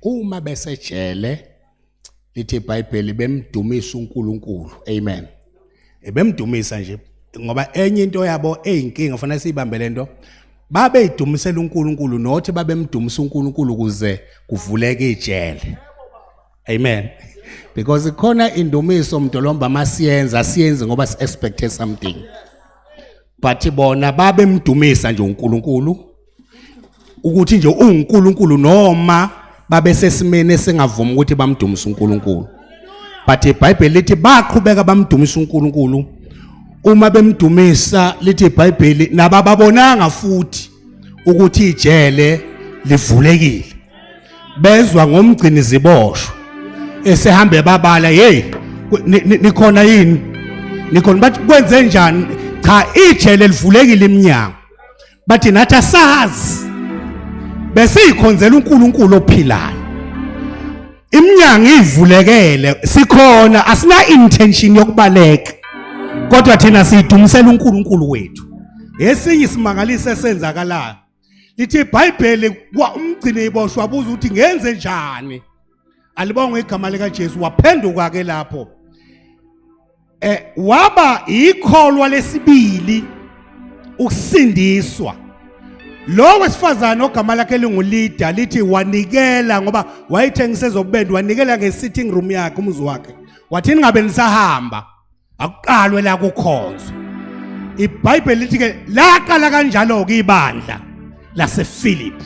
Uma besejele, lithi iBhayibheli, bemdumisa uNkulunkulu. Amen. Bemdumisa nje, ngoba enye into yabo eyinkinga fanele siyibambe lento, babeyidumisela uNkulunkulu, nothi babemdumisa uNkulunkulu ukuze kuvuleke ijele. Amen. Because khona indumiso, mdolomba, masiyenza, siyenze ngoba si expect something, but bona babemdumisa nje uNkulunkulu ukuthi nje uNkulunkulu, noma babesesimeni esingavumi ukuthi bamdumise uNkulunkulu. But iBhayibheli lithi baqhubeka bamdumisa uNkulunkulu. Uma bemdumisa, lithi iBhayibheli, nabababonanga futhi ukuthi ijele livulekile. Bezwa ngomgcini ziboshwa esehambe babala, "Hey, nikhona yini? Nikhona?" Bathi, "Kwenze njani? Cha, ijele livulekile iminyango." Bathi, "Nathi asazi, besiyikhonzela uNkulunkulu ophilayo, iminyango ivulekele, sikhona, asina intention yokubaleka, kodwa thina siyidumisela uNkulunkulu wethu." Esinye isimangaliso esenzakalayo, lithi iBhayibheli, kwa umgcini iboshwa abuza ukuthi, "Ngenze njani?" Alibongwe igama lika Jesu. Waphenduka ke lapho, waba ikholwa lesibili ukusindiswa lo wesifazane ogama lakhe linguLida. Lithi wanikela, ngoba wayethengisa ezobubende, wanikela nge-sitting room yakhe, umuzi wakhe, wathi, "Ningabe nisahamba, akuqalwe la kukhonzwa." IBhayibheli lithi ke laqala kanjalo ke ibandla lasePhilip.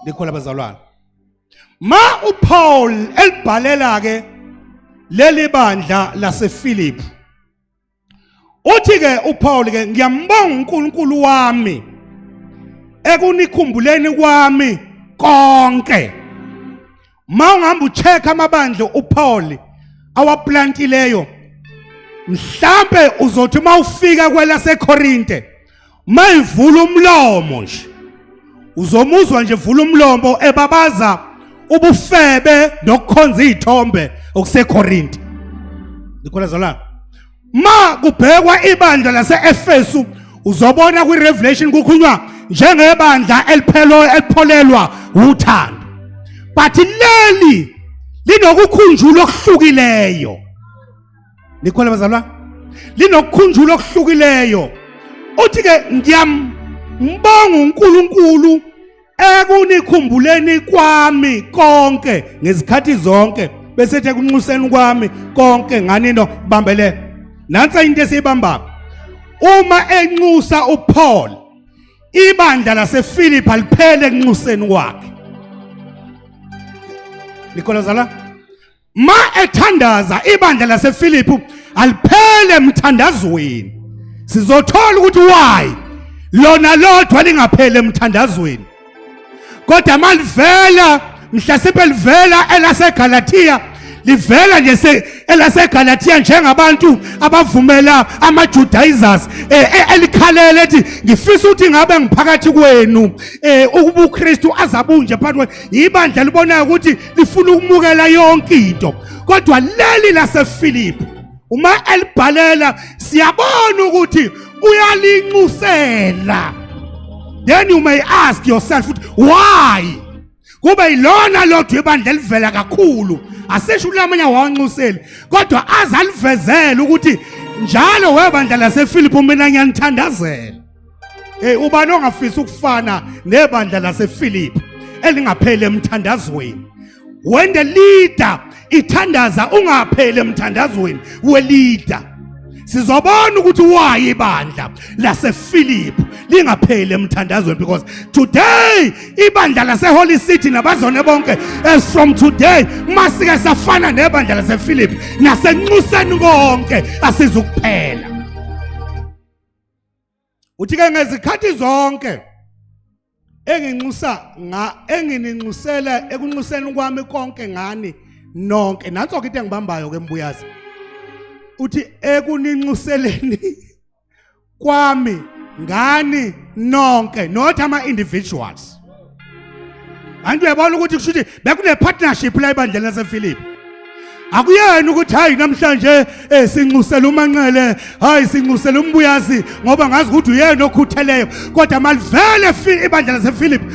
Likhola, bazalwane? Ma uPaul elibhalela ke leli bandla lasePhilip, uthi ke uPaul ke, "Ngiyambonga uNkulunkulu wami ekunikhumbuleni kwami konke." Ma ungahamba ucheck amabandla uPaul awaplantileyo, mhlambe uzothi mawufika kwelaseKorinte, mayivula umlomo nje, uzomuzwa nje vula umlomo ebabaza ubufebe nokukhonza izithombe okuseKorinte. Nikhola zala? Ma kubhekwa ibandla lase-Efesu, uzobona kwi-Revelation kukhulunywa njengebandla eliphelo elipholelwa uthando, but leli linokukhunjulwa okuhlukileyo. Nikhola, bazalwa? Linokukhunjulwa okuhlukileyo. Uthi ke, "Ngiyambonga uNkulunkulu ekunikhumbuleni kwami konke ngezikhathi zonke," bese ethi, "ekunxuseni kwami konke ngani." No bambele nansi into esiyibamba. Uma enxusa uPaul, ibandla lasePhilippi aliphele ekunxuseni kwakhe. Nikhola zala? Ma ethandaza, ibandla lasePhilippi aliphele emthandazweni. Sizothola ukuthi why lona lodwa lingaphele emthandazweni, kodwa malivela mhlasimpe livela elaseGalatia, livela nje elaseGalatia njengabantu abavumela ama-Judaizers, elikhalele ethi, "Ngifisa ukuthi ngabe ngiphakathi kwenu, ukuba uKristu azabunje phakathi kwenu." Ibandla libonayo ukuthi lifuna ukumukela yonke into, kodwa leli laseFilipi, uma elibhalela, siyabona ukuthi uyalinxusela. Then you may ask yourself ukuthi why kube yilona lodwa ibandla elivela kakhulu. Asisho ukuthi lamanye awanxuseli, kodwa aze alivezele ukuthi njalo, "Webandla laseFilipi, mina ngiyanithandazela." Hey, ubani ongafisa ukufana nebandla laseFilipi elingapheli emthandazweni? When the leader ithandaza, ungapheli emthandazweni we-leader. Sizobona ukuthi why ibandla lasePhilip lingapheli emthandazweni, because today ibandla laseHoly City nabazone bonke, as from today, masike safana nebandla lasePhilip nasenxuseni konke, asizukuphela. Uthi ke, "Ngezikhathi zonke enginxusa nga engininxusela ekunxuseni kwami konke ngani nonke." Nanso ke into engibambayo ke, mbuyazi. Uthi, "Ekuninxuseleni kwami ngani nonke," not ama individuals. Anti uyabona ukuthi kusho ukuthi bekune partnership la ebandleni lasePhilippi. Akuyena ukuthi, "Hayi, namhlanje sinxusela uManqele, hayi, sinxusela umbuyazi ngoba ngazi ukuthi uyena okhutheleyo," kodwa malivele ibandla lasePhilippi.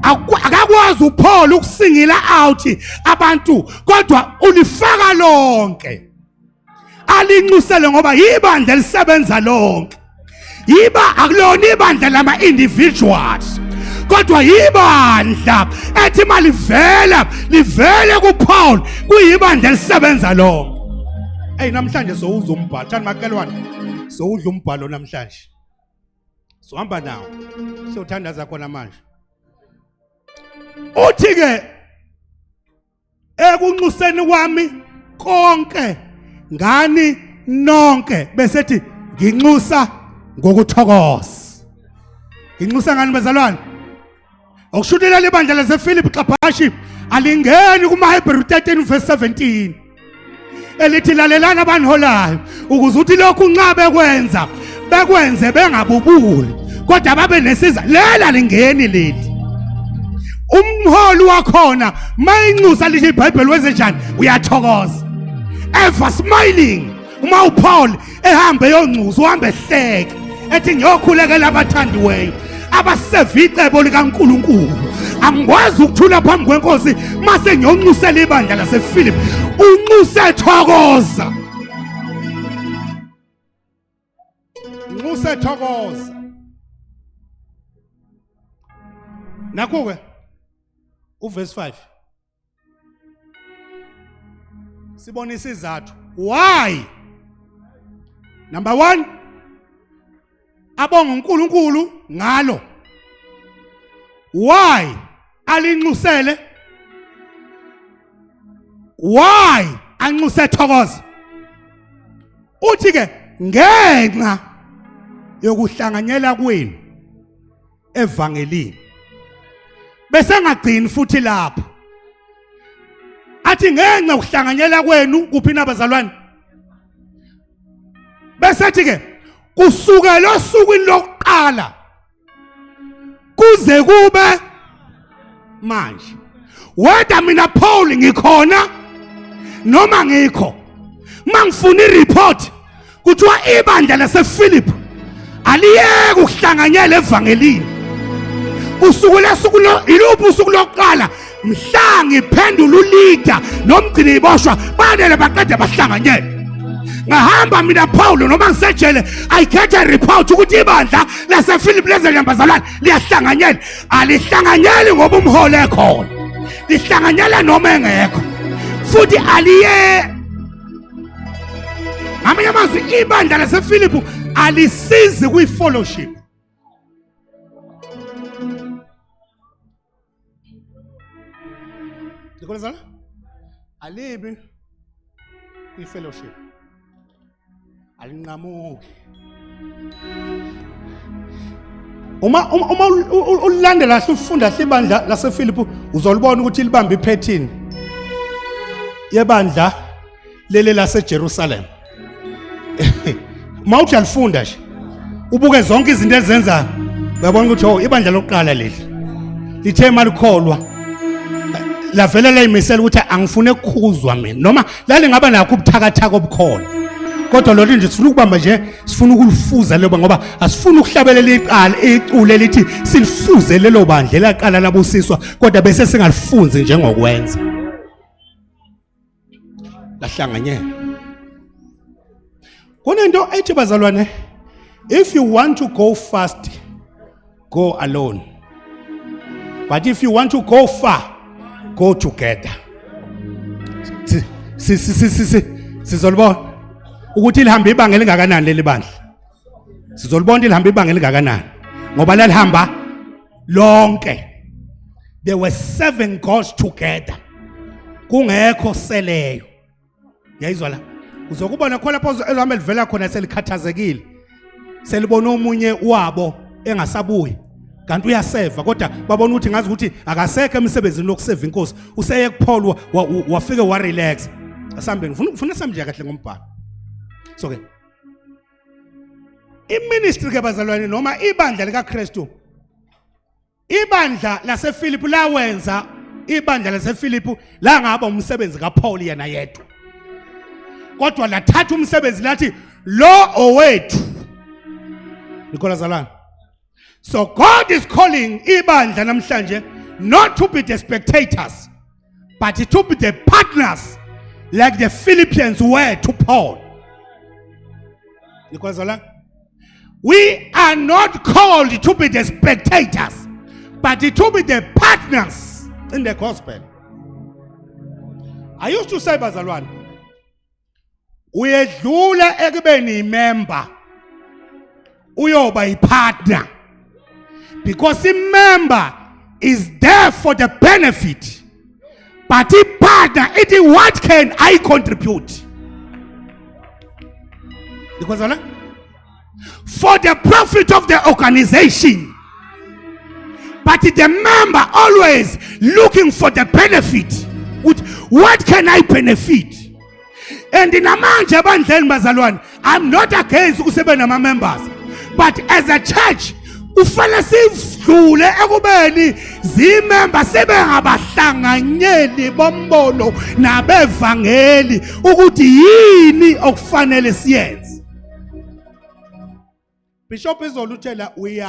Akakwazi uPaul ukusingila out abantu, kodwa ulifaka lonke, alinxusele, ngoba yibandla elisebenza lonke. Yiba akulona ibandla lama individuals, kodwa yibandla ethi malivela livele kuPaul, kuyibandla elisebenza lonke. Hey, namhlanje sowuza umbhalo, thani makelwane, sowudla umbhalo namhlanje, sohamba nawo, siyothandaza khona manje. Uthi ke, ekunxuseni kwami konke ngani nonke, besethi nginxusa ngokuthokoza. Nginxusa ngani bazalwane? Okushuthi leli bandla lasePhilip Xabhashi alingeni kumaHebheru 13 verse 17 elithi lalelani abaniholayo, ukuze uthi lokhu nxa bekwenza bekwenze bengabubuli, kodwa babe nesiza. Lela lingeni leli, umholi wakhona mayinxusa, lithi iBhayibheli, wenze njani? Uyathokoza, ever smiling. Uma uPaul ehambe yonxusa, uhambe ehleke, ethi ngiyokhulekela abathandiweyo abaseva icebo likaNkulunkulu. Angikwazi ukuthula phambi kwenkosi mase ngiyonxusela ibandla laseFilipi. Unxuse thokoza, nxuse thokoza. Nakho ke uverse 5 sibona isizathu why. Number 1, abonga uNkulunkulu ngalo. Why alinxusele? Why anxuse thokoza? Uthi ke ngenxa yokuhlanganyela kwenu evangelini. Bese ngagcini futhi lapho, athi ngenxa yokuhlanganyela kwenu kuphi nabazalwane, bese athi ke kusukela osukwini lokuqala kuze kube manje, whether mina Paul ngikhona noma ngikho, mangifuna ireport kuthiwa ibandla lasePhilip aliyeke ukuhlanganyela evangelini usuku lesuku. Iluphi usuku lokuqala? Mhla ngiphendula uleader nomgcini iboshwa, banele baqede bahlanganyele. Ngahamba mina Paul noma ngisejele, I get a report ukuthi ibandla lasePhilip lezenyambazalwane liyahlanganyela. Alihlanganyeli ngoba umholi ekhona, lihlanganyela noma engekho, futhi aliye. Ngamanye amazwi, ibandla laseFilipu alisizi kwi-fellowship. Likhona alibi kwi-fellowship, alinqamuki. Uma ulandela kahle, ufunda kahle ibandla laseFilipu, uzolibona ukuthi libamba iphethini yebandla leli laseJerusalem. Uma uthi alifunda nje, ubuke zonke izinto ezenzayo, uyabona ukuthi oh, ibandla lokuqala leli lithe malikholwa lavele layimisela ukuthi angifune ukukhuzwa mina, noma lalingaba nakho ubuthakathaka obukhona, kodwa lolu nje sifuna ukubamba nje, sifuna ukulifuza lelo, ngoba asifuni ukuhlabelela iqala iculo elithi silifuze lelo bandla elaqala labusiswa, kodwa bese singalifunzi njengokwenza lahlanganyela. Kunento ethi bazalwane, if you want to go fast, go alone, but if you want to go far, go together. Si si si si sizolibona ukuthi lihamba ibanga elingakanani leli bandla. Sizolibona lihamba ibanga elingakanani, ngoba lalihamba lonke. There were seven gods together, kungekho seleyo. Yayizwa la, uzokubona khona lapho elohambe livela khona selikhathazekile, selibona omunye wabo engasabuyi, kanti uyaseva, kodwa babona ukuthi ngazi ukuthi akasekho emsebenzini lokuseva inkosi, useye kuPaul, wafike warelax. Asambe, ngifuna ufuna sambe nje kahle ngombhalo. So ke iministry ke bazalwane, noma ibandla likaKristu, ibandla laseFilipi lawenza ibandla laseFilipi langaba umsebenzi kaPaul yena yedwa, kodwa lathatha umsebenzi lathi lo owethu. Nikola zalwana, so God is calling ibandla namhlanje not to be the spectators, but to be the partners like the Philippians were to Paul. Because we are not called to be the spectators, but to be the partners in the gospel. I used to say, bazalwane, uyedlula ekubeni imember, uyoba ipartner, because imember is there for the benefit, but ipartner ithi, what can I contribute? Because for the profit of the organization, but the member always looking for the benefit. What can I benefit? And namanje ebandleni, bazalwane, I'm not against ukusebenza nama members, but as a church kufanele sidlule ekubeni zimember, sibe ngabahlanganyeli bombono nabevangeli ukuthi yini okufanele siyenze. Bishop izolo uthela we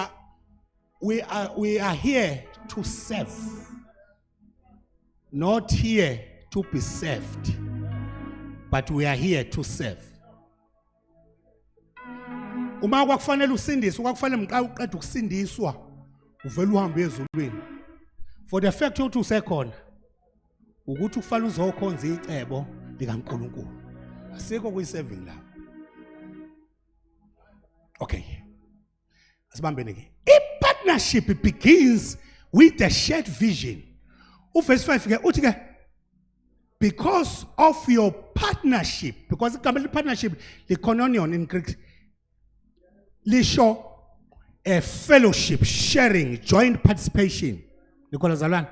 are here to serve, not here to be served, but we are here to serve. Uma kwakufanele usindiswe, kwakufanele mqa uqeda ukusindiswa uvele uhambe ezulwini. For the fact ukuthi usekhona, ukuthi kufanele uzokhonza icebo likaNkulunkulu, asikho kuyi-serving la. Okay, asibambene ke. I-partnership begins with the shared vision. Uverse 5 ke uthi ke, because of your partnership, because igama li-partnership, li-koinonion in Greek, lisho a fellowship, sharing, joint participation. Nikhona, zalwane?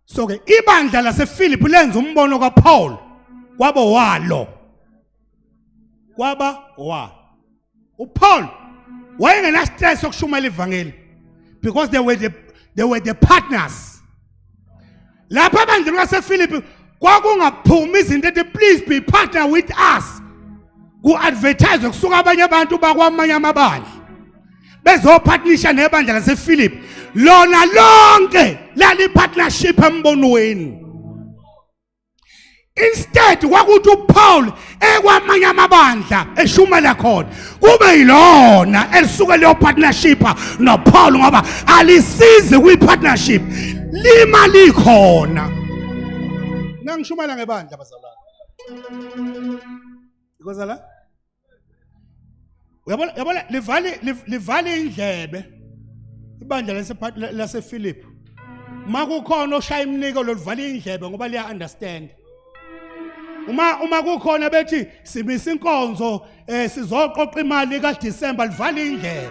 So ke ibandla lasePhilip lenza umbono kaPaul kwabo walo, kwaba wa uPaul wayengena stress sokushumayela ivangeli because they were the partners. Lapha ebandleni lasePhilip kwakungaphumi izinto ethi, "Please be partner with us," ku-advertise kusuka abanye abantu bakwamanye amabandla bezopartnerisha nebandla lasePhilip. Lona lonke lali partnership embonweni. Instead kwakuthi uPaul ekwamanye amabandla eshumela khona, kube yilona elisuke leyo partnership noPaul, ngoba alisizi kwi-partnership, lima likhona. Nangishumela ngebandla, bazalwane, because la uyabona, yabona, livale indlebe ibandla lasePhilip. Uma kukhona oshaya iminikelo, livala indlebe ngoba liya understand. Uma kukhona bethi simisa inkonzo, sizoqoqa imali kaDecember, livala indlebe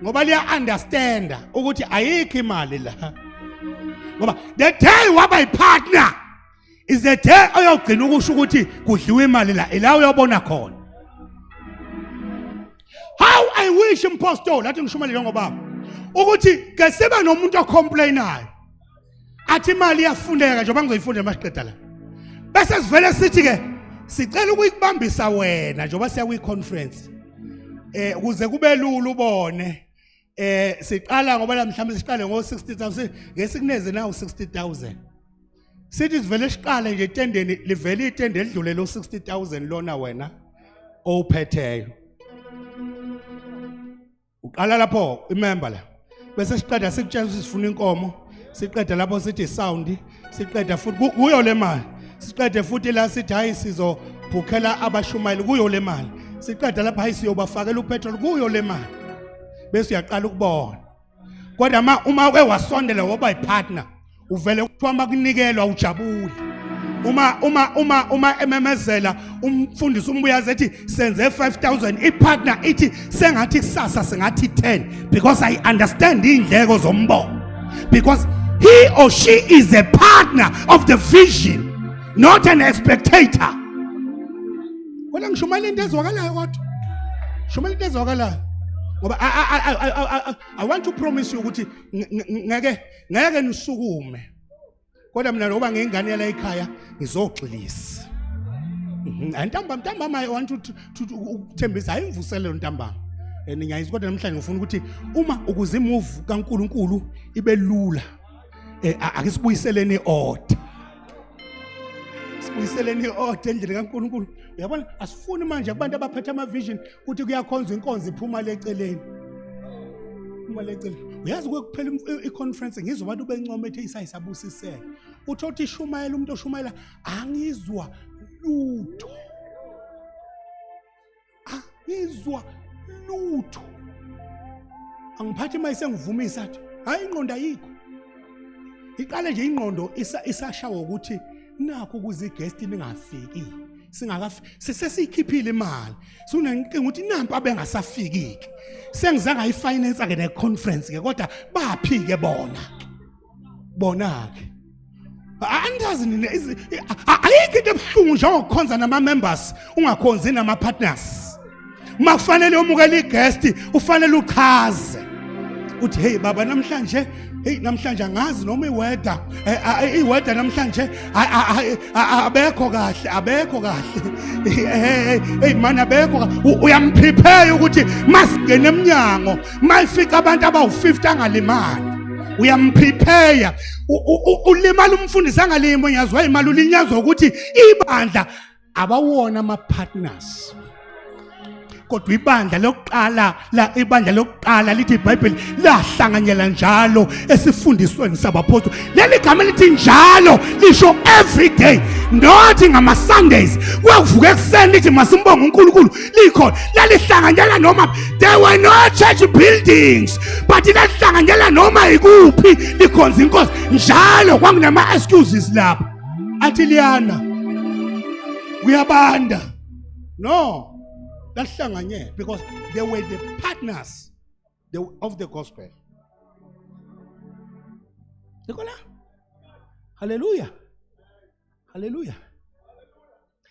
ngoba liya understand ukuthi ayikho imali la, ngoba the day waba yipartner is the day oyogcina ukusho ukuthi kudliwa imali la, ila uyobona khona. How I wish, impostoli athi ngishumayele ngobaba, ukuthi ke sibe nomuntu ocomplainayo athi imali iyafuneka, njengoba ngizoyifunda masiqeda la, bese sivele sithi ke sicela ukuyibambisa wena njengoba siya kwi-conference, ukuze kube lula ubone. Siqala ngoba la mhlawumbe siqale ngo 60,000, ngesikuneze nawo 60,000, sithi sivele siqale nje etendeni, livele itende elidlule lo 60,000 lona wena owuphetheyo. Uqala lapho imember la, bese siqeda sikutshela ukuthi sifuna inkomo, siqeda lapho sithi sound, siqeda futhi kuyo le mali, siqede futhi la sithi hayi, sizobhukhela abashumayeli kuyo le mali, siqeda lapha hayi, siyobafakela upetrol kuyo le mali, bese uyaqala ukubona. Kodwa uma uke wasondela waba yipartner, uvele kuthiwa makunikelwa ujabule. Uma ememezela umfundisi umbuyazi ethi senze 5000, ipartner ithi sengathi kusasa sengathi 10, because I understand indleko zombono, because he or she is a partner of the vision, not an spectator. Kodwa ngishumayela into ezwakalayo, kodwa shumayela into ezwakalayo, ngoba I want to promise you ukuthi ngeke nisukume, kodwa mina ngoba ngiyingane yala ekhaya ngizogxilisa. Ntambama I want to ukuthembisa, hayi, imvuselelo ntambama and ngiyayizwa, kodwa namhlanje ngifuna ukuthi uma ukuze imove kaNkuluNkulu ibe lula. Ake sibuyiseleni iorder, sibuyiseleni iorder endlini kaNkulunkulu. Uyabona, asifuni manje kubantu abaphethe ama vision ukuthi kuyakhonzwa, inkonzo iphuma leceleni, phuma leceleni. Uyazi, kwekuphela i-conference ngizwa abantu bencoma, ethi isayisabusiseka. Uthola ukuthi ishumayela, umuntu oshumayela, angizwa lutho, angizwa lutho, angiphathi. Uma isengivumisa, athi hayi, ingqondo ayikho. Iqale nje ingqondo isashawa ukuthi nakho ukuze iguest ningafiki, singakafi, sesiyikhiphile imali, sunenkinga ukuthi nampa bengasafiki ke, sengize ngayifinance ke ne conference ke, kodwa baphi ke bona? Bona ke, andazi nina, ayikho into ebuhlungu njengokukhonza nama-members ungakhonzi nama-partners. Uma kufanele umukele iguest, ufanele uchaze uthi, "Hey baba, namhlanje, hey, namhlanje angazi noma iweather, iweather namhlanje abekho kahle, abekho kahle, hey hey man, abekho." Uyamprepare ukuthi masingene eminyango, mayifica abantu abawu50 angalimali. Uyamprepare. Ulimala umfundisi angalimi, ngiyazwa imali, ulinyazwa ukuthi ibandla abawona ama partners. Kodwa ibandla lokuqala la, ibandla lokuqala, lithi iBhayibheli, lahlanganyela njalo esifundisweni sabaphostoli. Leli gama lithi njalo lisho every day, not ngama Sundays. Kwakuvuka ekuseni lithi masimbonge uNkulunkulu, likhona lalihlanganyela. Noma there were no church buildings, but lalihlanganyela noma ikuphi, likhonza inkosi njalo. Kwakunama excuses lapho athi liyana, kuyabanda. No, lalihlanganyela because they were the partners of the gospel. Nikola, hallelujah, hallelujah.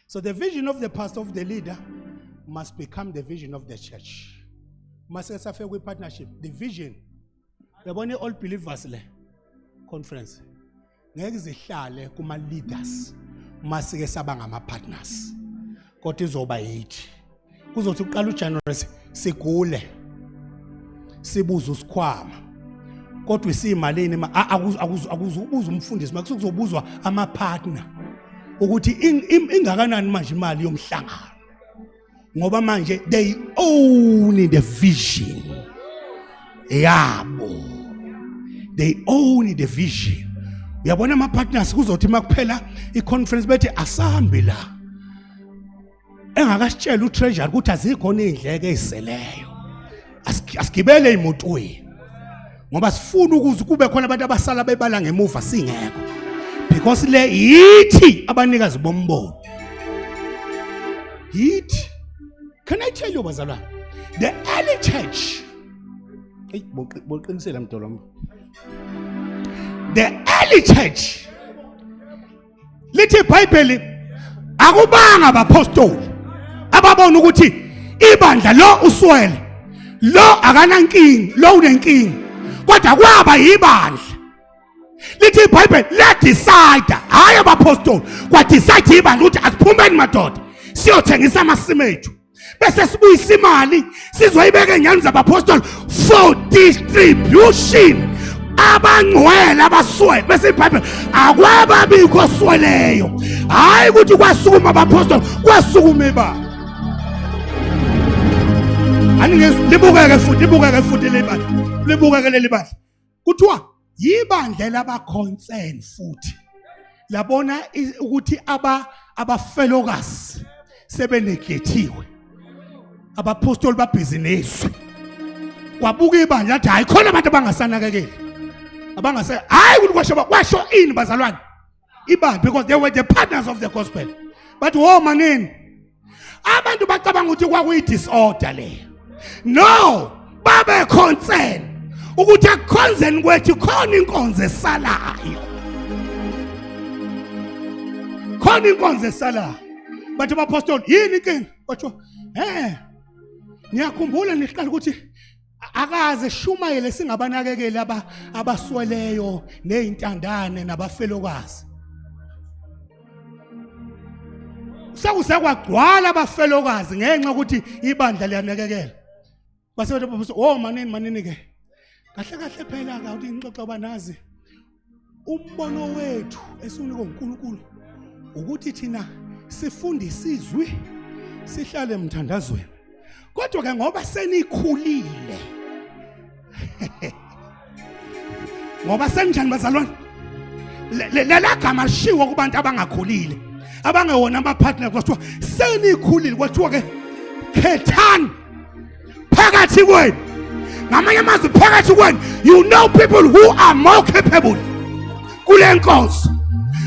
So the vision of the pastor, of the leader, must become the vision of the church. Mase safika kwi-partnership, the vision, uyabona, i-all believers le conference ngeke zihlale kuma-leaders masike saba ngama-partners, kodwa izoba yithi. Kuzothi uqala uJanuary sigule, sibuze usikhwama, kodwa isiyimalini? Akuzubuza umfundisi, makusukuzobuzwa ama-partner ukuthi ingakanani manje imali yomhlangano, ngoba manje they own the vision yabo, they own the vision. Uyabona, ama-partners kuzothi makuphela i-conference bethi asambi la engakasitshela utreasury ukuthi azikhona iy'ndleko ey'seleyo, asigibele ey'motweni, ngoba sifuna ukuze kube khona abantu abasala bebala ngemuva singekho, because le yithi abanikazi bombono, yithi. Can I tell you, bazalwane, the early church, eyi, boqinisela mdolo, the early church, lithi iBhayibheli, akubanga abapostoli ababona ukuthi ibandla lo uswele, lo akanankinga, lo unenkinga, kodwa kwaba yibandla. Lithi iBhayibheli la decide, hayi abapostoli, kwa decide ibandla ukuthi asiphumeni madoda, siyothengisa amasimu ethu, bese sibuyisa imali, sizoyibeka enyani zabapostoli for distribution, abangcwele abaswele. Bese iBhayibheli, akwababikho sweleyo. Hayi ukuthi kwasukuma abapostoli, kwasukuma ibandla. Aningezwa? Libukeke futhi, libukeke futhi libandla, libukeke leli bandla. Kuthiwa yibandla laba-concern futhi labona ukuthi aba abafelokazi sebeneglethiwe, abapostoli babhizi nezwi. Kwabuka ibandla lathi, hayi, khona abantu abangasanakekeli, abangase, hayi ukuthi kwasho, kwasho ini bazalwane? Ibandla, because they were the partners of the gospel. But wo manini, abantu bacabanga ukuthi kwakuyi-disorder leyo. No, babe concern ukuthi ekukhonzeni kwethu khona inkonzo esalayo, khona inkonzo esalayo. Bathi abapostoli, yini inkinga? Kwathiwa, niyakhumbula niqala ukuthi akaze shumayele singabanakekeli abasweleyo nezintandane nabafelokazi. Sekusekwagcwala abafelokazi ngenxa ukuthi ibandla liyanakekela. Base bathi, oh, manini, manini ke, kahle kahle phela ka uthi ngixoxa banazi. Umbono wethu esiwunikwe uNkulunkulu ukuthi thina sifundise izwi sihlale emthandazweni. Kodwa ke ngoba senikhulile ngoba senjani bazalwane lela gama lishiwo kubantu abangakhulile abangewona ama-partner kwathiwa senikhulile kwathiwa ke khethani phakathi kwenu ngamanye amazwi phakathi kwenu you know people who are more capable kule nkonzo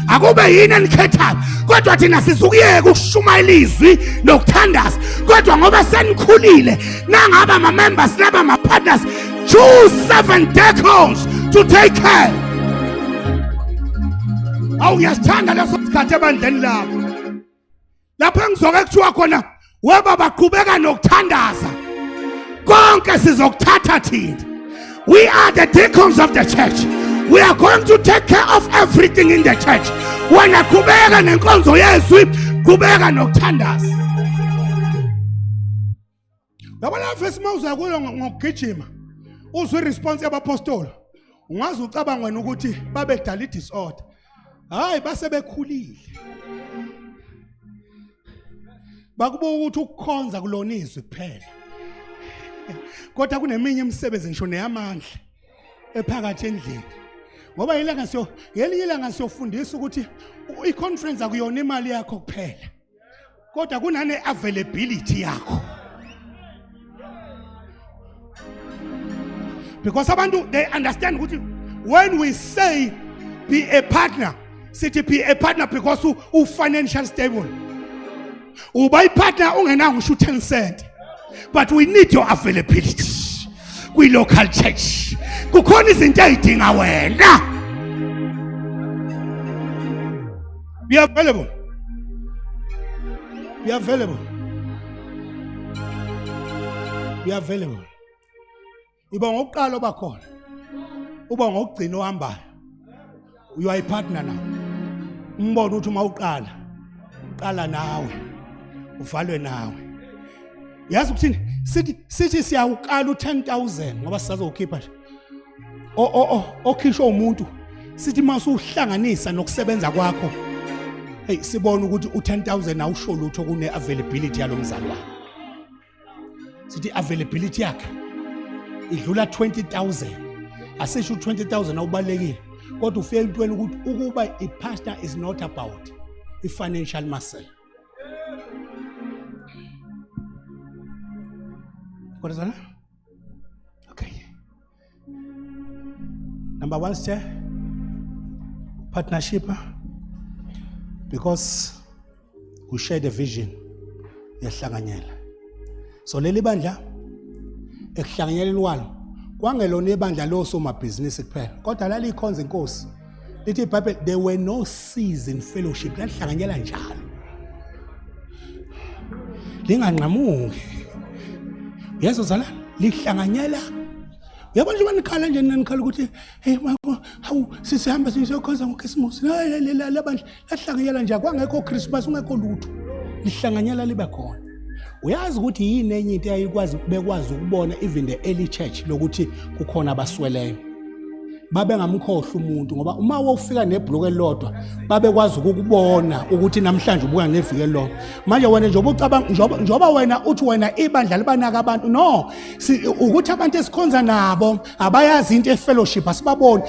akube yini enikhethayo kodwa thina sizukuyeka ukushumayela izwi nokuthandaza kodwa ngoba senikhulile nangaba ama-members naba ama-partners choose seven deacons to take care. Awu ngiyasithanda leso sikhathi ebandleni lakho lapho engizoke kuthiwa khona webaba qhubeka nokuthandaza konke sizokuthatha thina. We are the deacons of the church. We are going to take care of everything in the church. Wena qhubeka nenkonzo yezwi, qhubeka nokuthandaza. Yabona verse mawuza kulo ngokugijima uzwe iresponse yabapostoli ungaze ucabanga wena ukuthi babedala idisorder. Hayi base bekhulile. Bakubuka ukuthi ukukhonza kulona izwi kuphela. Kodwa kuneminye imisebenzi ngisho neyamandla ephakathi endlini. Ngoba ilanga siyo ngelinye ilanga siyofundisa ukuthi i-conference akuyona imali yakho kuphela. Kodwa kunane availability yakho. Because abantu they understand ukuthi when we say be a partner, sithi be a partner because u financial stable. Uba ipartner ungenawo ngisho 10 cent. But we need your availability kwi local church. Kukhona izinto ezidinga wena. Be available. Be available. Be available. Iba ngokuqala oba khona. Uba ngokugcina ohambayo. You are a partner now. Umbone ukuthi uma uqala uqala nawe uvalwe nawe. Yazi ukuthini? Sithi siyawukala u10000 ngoba sisazowukhipha nje. Okhishwa umuntu sithi masuhlanganisa nokusebenza kwakho hey sibona ukuthi u10000 awusho lutho kune availability yalomzalwane. Sithi availability yakhe idlula 20000. Asisho u20000 awubalekile kodwa ufike entweni ukuthi ukuba i-pastor is not about i-financial muscle. What is that? Okay. Number one step, partnership, because we share the vision yahlanganyela. So leli bandla ekuhlanganyeleni kwalo kwangelona ibandla losomabhizinisi kuphela kodwa lalikhonza inkosi. Lithi iBhayibheli there were no seas in fellowship, lalihlanganyela njalo linganqamuki. Yezo zala lihlanganyela. Uyabona njengoba nikhala nje nikhala ukuthi hey mako hawu sisihamba siyokhonza ngoKhisimusi. Labandla lahlanganyela nje kwangekho Christmas ungekho lutho. Lihlanganyela libe khona. Uyazi ukuthi yini enye into eyayikwazi bekwazi ukubona even the early church lokuthi kukhona abasweleyo. Babengamkhohlwa umuntu ngoba uma wawufika nebhuluku elilodwa babekwazi ukukubona ukuthi namhlanje ubuka ngeviki elilodwa. Manje wena njengoba ucabanga njengoba wena uthi wena ibandla libanaka abantu no ukuthi abantu esikhonza nabo abayazi into efellowship asibaboni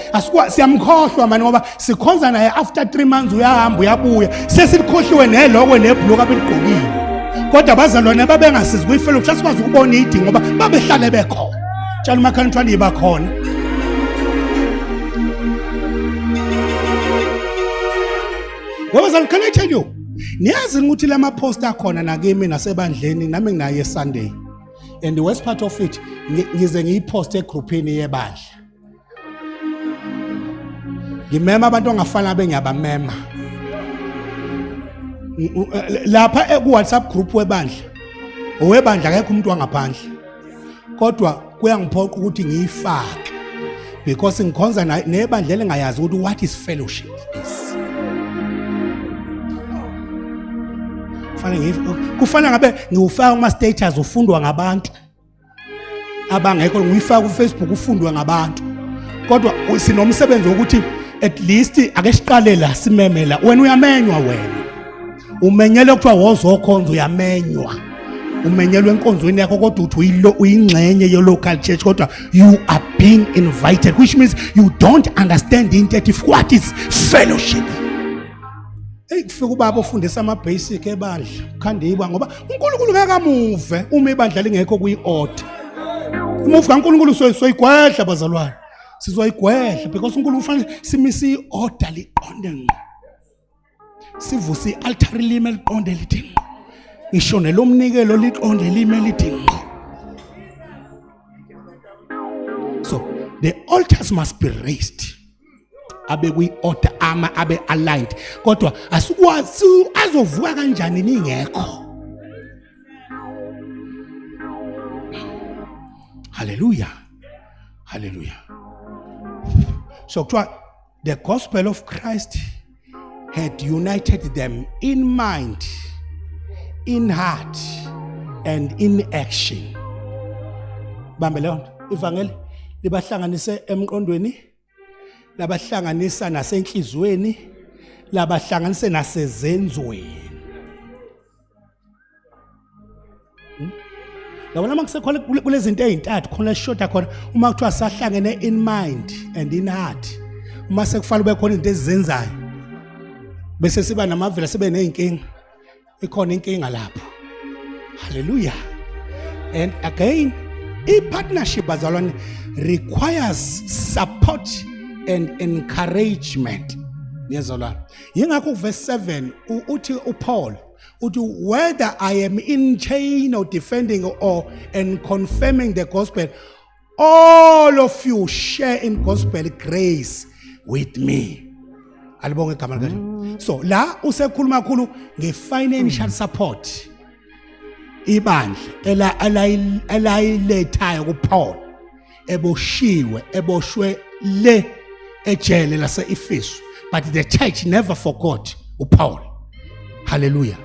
siyamkhohlwa mani ngoba sikhonza naye after 3 months uyahamba uyabuya sesilikhohliwe nelokwe nebhuluku abeligqokile. Kodwa abazalwane babengasizi kwi-fellowship asikwazi ukubona idingo ngoba babehlale bekhona. Tshela umakhelwane kuthiwa niba khona. Ngoba zalwane, can I tell you? Niyazi ukuthi lama post akhona nakimi nasebandleni nami nginaye Sunday. And the worst part of it ngize ngiyiposte egroupini yebandla. Ngimema abantu ongafana bengiyabamema. Lapha ku WhatsApp group webandla. Owebandla akekho umuntu wangaphandle. Kodwa kuyangiphoqa ukuthi ngiyifake because ngikhonza nebandla elingayazi ukuthi what is fellowship is. Kufanele ngabe ngiwufaka kuma status ufundwa ngabantu abangekho, ngiyifaka ku Facebook ufundwe ngabantu. Kodwa sinomsebenzi wokuthi At least ake siqale la simeme la. Wena uyamenywa wena. Umenyelwe kuthiwa wozokhonza uyamenywa. Umenyelwe enkonzweni yakho kodwa uthi uyilo uyingxenye ye local church kodwa you are being invited which means you don't understand into ethi what is fellowship. Hey kufika ubaba ofundisa ama basic ebandla khandiba ngoba uNkulunkulu ngeke amuve uma ibandla lingekho kuyi order. Umuve kaNkulunkulu soyigwedla bazalwane. Sizoyigwedla because uNkulunkulu ufanele simise i-order liqonde ngqo. Sivuse i-altar lime liqonde lithi ngqo. Ngisho nelomnikelo liqonde lime lithi ngqo. So the altars must be raised. Abe kwi-order ama abe aligned kodwa asikwazi azovuka kanjani ningekho. Hallelujah. Hallelujah. So kuthiwa the gospel of Christ had united them in mind, in heart and in action. Bambe leyo nto. Ivangeli libahlanganise emqondweni, labahlanganisa nasenhlizweni, labahlanganise nasezenzweni. Hmm? Yabona uma kusekhona kulezinto ezintathu khona esishoda khona uma kuthiwa sahlangene in mind and in heart uma sekufanele ube khona izinto ezizenzayo bese siba namavela sibe nezinkinga ikhona inkinga lapho haleluya and again i-partnership bazalwane requires support and encouragement niyezolwana yingakho uverse 7 uthi uPaul uthi whether I am in chain or defending or and confirming the gospel all of you share in gospel grace with me alibonge igama likaJehova so la usekhuluma kakhulu nge-financial support ibandla elayilethayo kuPaul eboshiwe eboshwe le ejele lase-Efesu but the church never forgot uPaul haleluya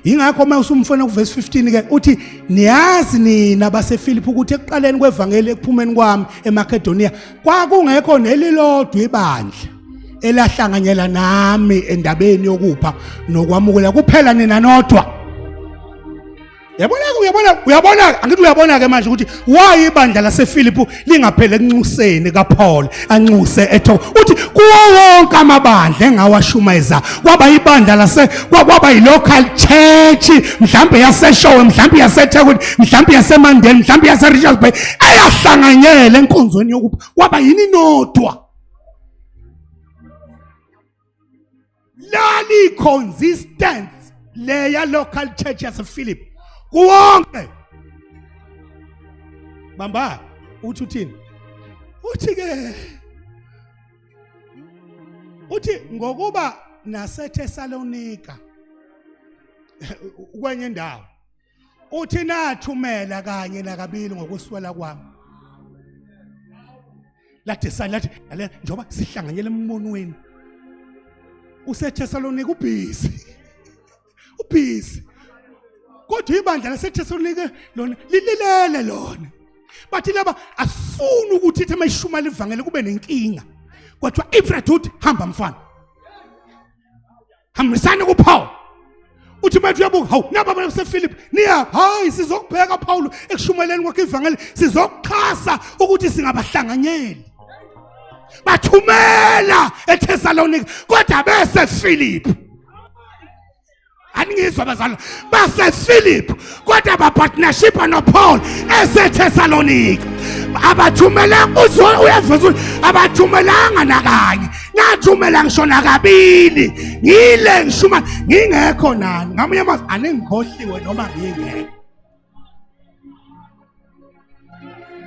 yingakho uma usumfuna kuverse 15 ke uthi niyazi nina baseFilipi ukuthi ekuqaleni kwevangeli ekuphumeni kwami eMakedoniya kwakungekho nelilodwa ibandla elahlanganyela nami endabeni yokupha nokwamukela kuphela nina nodwa Yabona uyabona uyabona angithi uyabona ke manje ukuthi why ibandla laseFilipu lingaphele ekunxuseni kaPaul anxuse etho uthi kuwo wonke amabandla engawashumayeza kwaba ibandla lase kwaba yilocal church mhlambe yaseShowe mhlambe yaseThekwini mhlambe yaseMandeni mhlambe yaseRichards Bay eyahlanganyela enkonzweni yokupha kwaba yini nodwa lali consistent leya local church yasePhilip kuwonke bamba uthi uthini uthi ke uthi ngokuba naseThessalonika kwenye indawo uthi nathumela kanye nakabili ngokuswela kwami lathi sani lathi lalela njengoba sihlanganyela embonweni useThesalonika ubhizi ubhizi kodwa ibandla laseThesalonika lona lililele lona bathi laba asifuni ukuthi ithi mayishumela ivangeli kube nenkinga kwathiwa ifred hamba mfana hambisani kuPaul uthi manje uyabuka hawu naba abantu basePhilip niya hayi sizokubheka Paul ekushumayeleni kwakhe ivangeli sizokuxhasa ukuthi singabahlanganyeli bathumela eThessalonika kodwa bese Philip aningizwa bazalwa basePhilip kodwa bapartnership noPaul eseThessalonika abathumelanga uyaveza ukuthi abathumelanga nakanye nathumela ngisho nakabili ngile ngishuma ngingekho nani ngamanye amazwi aningikhohliwe noma ngingekho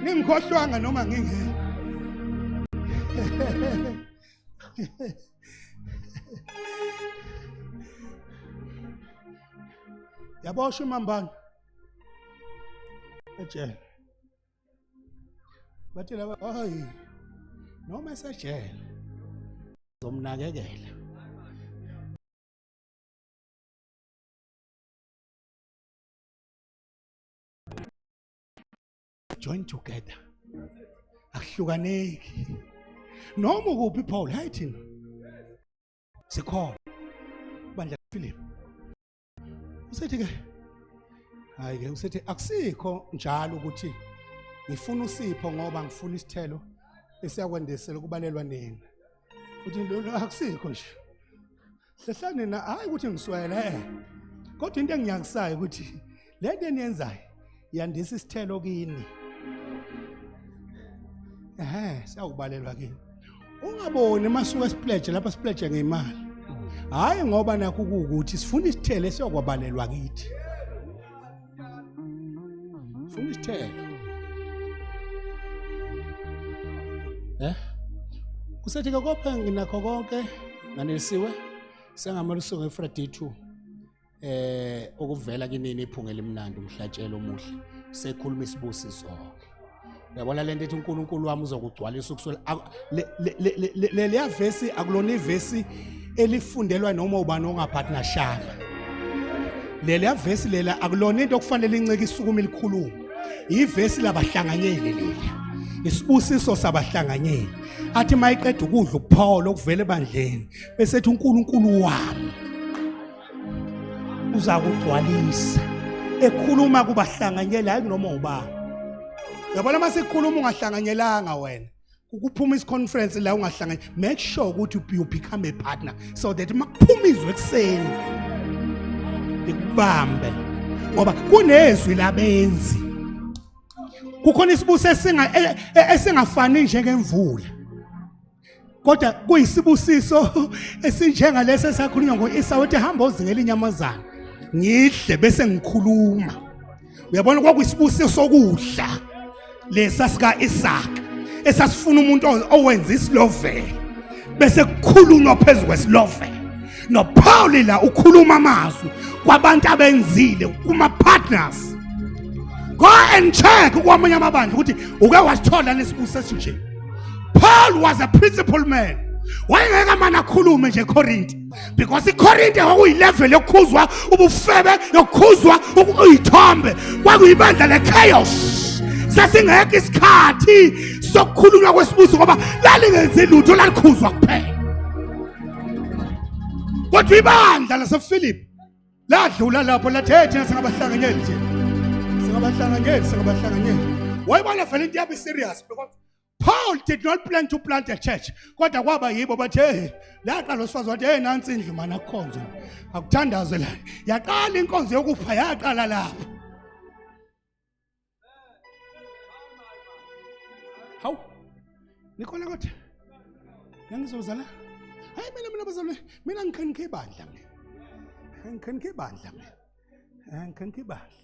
ningikhohlwanga noma ngingekho Yaboshwa imambane ejele. Bathi laba hayi noma esejele zomnakekela. Join together. Akuhlukaneki. Noma ukuphi Paul, hayi thina sikhona bandla Philip. Usethi ke hayi ke usethi akusikho njalo ukuthi ngifuna usipho ngoba ngifuna isithelo esiyakwandisela ukubalelwa nina. Uthi lo akusikho nje. Hlehlani na hayi ukuthi ngiswele eh. Kodwa into engiyangisayo ukuthi le nto eniyenzayo yandisa isithelo kini. Ehhe, siyawubalelwa kini. Ungaboni masuke sipledge lapha sipledge ngemali. Hayi ngoba nakho ukuthi sifuna isithelo esiyokwabalelwa kithi. Funa isithelo. Eh? Usethi ke kopha nginakho konke nganelisiwe sengamele usuke eFreditu eh okuvela kinini iphunga elimnandi umhlatshelo omuhle sekhuluma isibusiso ke uyabona lento ethi uNkulunkulu wami uzokugcwalisa ukuswela leliya vesi akulona ivesi elifundelwa noma ubani ongaphathi-nashanga leliya vesi lela akulona into okufanele inceke isukume ilikhulume ivesi labahlanganyeli leli isibusiso sabahlanganyeli athi mayiqeda ukudla ukuphola okuvela ebandleni bese ethi uNkulunkulu wami uzakugcwalisa ekhuluma kubahlanganyeli hayi kunoma ubani yabona uma sikhuluma ungahlanganyelanga wena kuphuma isiconference la ungahlanganyeli make sure ukuthi you become a partner so that uma kuphuma izwi ekuseni likubambe ngoba kunezwi labenzi kukhona isibuso esinga e, e, esingafani njengemvula kodwa kuyisibusiso esinjengalesi esakhulunywa ngo-Isawu ethi hamba ozingela inyamazana ngidle bese ngikhuluma uyabona kwakuyisibusiso sokudla lesa sika-Isaka esasifuna umuntu owenza isilovela bese kukhulunywa phezu kwesilovela noPaul la ukhuluma amazwi kwabantu abenzile kuma partners go and check kwamanye amabandla ukuthi uke wasithola lesibusiso esinje Paul was a principal man wayengeke amane akhulume nje eCorinth because iCorinth kwakuyilevel yokukhuzwa ubufebe yokukhuzwa uyithombe kwakuyibandla lechaos sasingekho isikhathi sokukhulunywa kwesibuso ngoba lalingenzi lutho lalikhuzwa kuphela kodwa ibandla laseFilipi ladlula lapho lathi hey thina singabahlanganyeli nje singabahlanganyeli singabahlanganyeli wayibona vele into yabo serious because Paul did not plan to plant a church kodwa kwaba yibo bathi hey laqala osifazwe wathi hey nansi indlu mana akukhonzwe akuthandazwe la yaqala inkonzo yokupha yaqala lapho Hawu. Nikhona kodwa? Nangizozala. Hayi mina mina bazalwane, mina ngikhanikhe ibandla mina. Ngikhanikhe ibandla mina. Ngikhanikhe ibandla.